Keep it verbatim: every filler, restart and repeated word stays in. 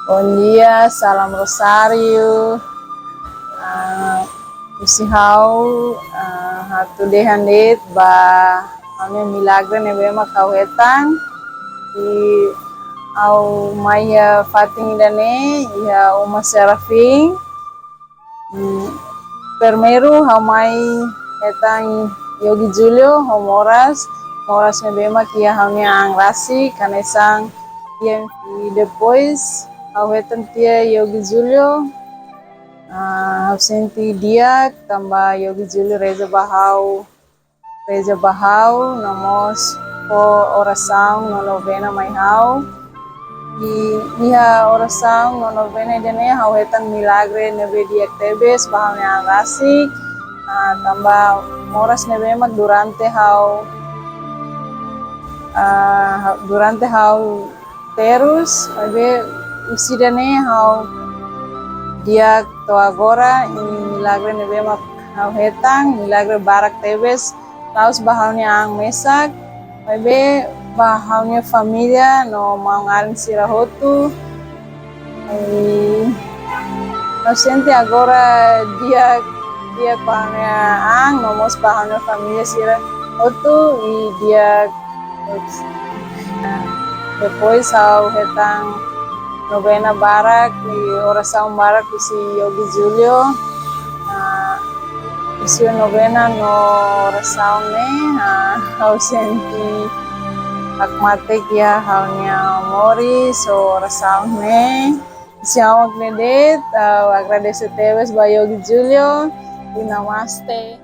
Bom dia, salam Rosário. Ah, husi ha'u, ah, ha'u atu dehan de'it ba ha'u-nia milagre ne'ebé mak ha'u hetan. I ha'u mai iha fatin ida-ne'e, iha Uma Serafim. Hmm, primeiru ha'u mai hetan Yogi Julio ho moras, moras ne'ebé mak iha ha'u-nia an rasik, hanesan iha, i depois ha'u hetan tiha Yogi Julio, ah, ha'u sente di'ak, tanba Yogi Julio reza ba ha'u, reza ba ha'u, no mós fó orasaun no novena mai ha'u. I iha orasaun no novena ida-ne'e ha'u hetan milagre ne'ebé di'ak tebes ba ha'u-nia an rasik. Ah, tanba moras ne'ebé mak durante ha'u, ah, durante ha'u terus, maibé husi ida-ne'e ha'u di'ak to'o agora, i milagre ne'ebé mak ha'u hetan, milagre barak tebes, la'ós ba ha'u-nia an mesak, maibé ba ha'u-nia família no maun-alin sira hotu. I ha'u sente agora di'ak, di'ak ba ha'u-nia an, no mós ba ha'u-nia família sira hotu, i di'ak. Depois ha'u hetan novena barak, i orasaun barak husi Yogi Julio. Ah, husi novena no orasaun ne'e, ah, ha'u sente hakmatek iha ha'u-nia moris ho orasaun ne'e. Husi ha'u mak ne'e de'it, ah, ha'u agradese tebes ba Yogi Julio, i namaste.